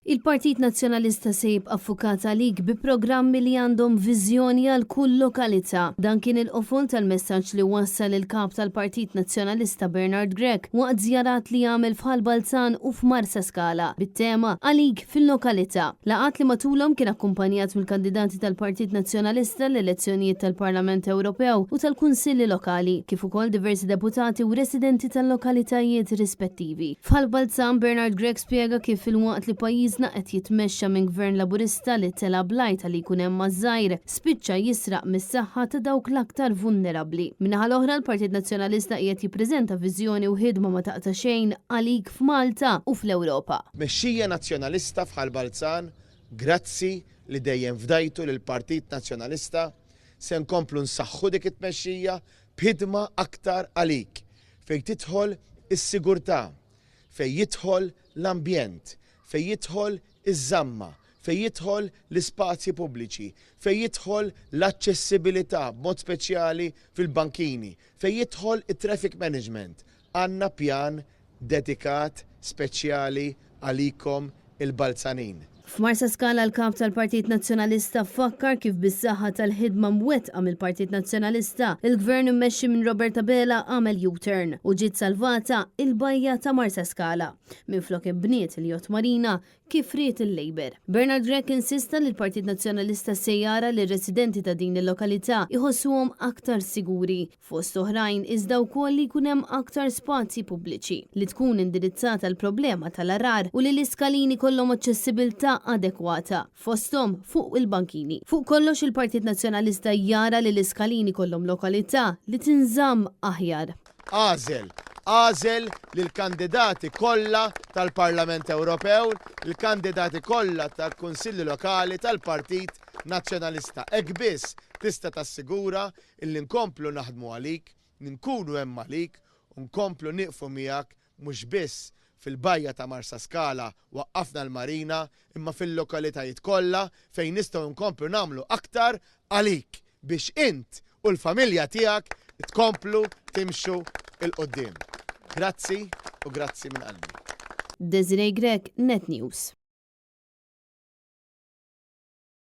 Il-Partit Nazzjonalista se jibqa' ffukat għalik bi programmi li għandhom viżjoni għal kull lokalità. Dan kien il-qofol tal-messaġġ li wassal il-Kap tal-Partit Nazzjonalista Bernard Grech waqt żjarat li għamel f'Ħal Balzan u f'Marsaskala bit-tema Għalik fil-Lokalità. Laqgħat li matulhom kien akkumpanjat mill-kandidati tal-Partit Nazzjonalista għall-elezzjonijiet tal-Parlament Ewropew u tal-Kunsilli Lokali, kif ukoll diversi deputati u residenti tal-lokalitajiet rispettivi. F'Ħal Balzan, Bernard Grech spjega kif filwaqt li pajjiżna qed jitmexxa minn Gvern Laburista li tela' bl-għajta li jkun hemm maż-żgħir, spiċċa jisraq mis-saħħa ta' dawk l-aktar vulnerabbli. Min-naħa l-oħra, l-Partit Nazzjonalista qiegħed jippreżenta viżjoni u ħidma ma taqta' xejn għalik f'Malta u fl-Ewropa. Tmexxija Nazzjonalista f'Ħal Balzan, grazzi li dejjem fdajtu lill-Partit Nazzjonalista. Se nkomplu nsaħħu dik it-tmexxija b'ħidma aktar għalik fejn tidħol is-sigurtà, fejn jidħol l-ambjent, fejn jidħol iż-żamma, fejn jidħol l-ispazji pubbliċi, fejn jidħol l-aċċessibilità b'mod speċjali fil-bankini, fejn jidħol it-traffic management. Għandna pjan dedikat speċjali għalikom il-Balzanin. F'Marsaskala l-Kap tal-Partit Nazzjonalista fakkar kif bis-saħħa tal-ħidma mwettqa mill-Partit Nazzjonalista, il-Gvern immexxi minn Robert Abela għamel U-turn u ġiet salvata il-bajja ta' Marsaskala minflok inbniet il-Yacht Marina kif ried il-Labour. Bernard Grech insista li l-Partit Nazzjonalista se jara li r-residenti ta' din il-lokalità jħossuhom aktar siguri fost oħrajn iżda wkoll li jkun hemm aktar spazji pubbliċi, li tkun indirizzata l-problema tal-għarar u li l-iskalin ikollhom aċċessibilità adekwata, fosthom fuq il-bankini. Fuq kollox il-Partit Nazzjonalista jara li l-iskalin ikollhom lokalità li tinżamm aħjar. Agħżel, agħżel lill-kandidati kollha tal-Parlament Ewropew, il-kandidati kollha tal-Kunsilli Lokali tal-Partit Nazzjonalista. Hekk biss tista' tassigura Illi nkomplu naħdmu għalik, nkunu hemm għalik u nkomplu nieqfu miegħek mhux biss fil-bajja ta' Marsaskala waqqafna l-marina imma fil-lokalitajiet kollha fejn nistgħu nkomplu nagħmlu aktar għalik biex int u l-familja tiegħek tkomplu timxu 'l quddiem. Grazzi u grazzi minn qalbi. Desiree Grech, Net News.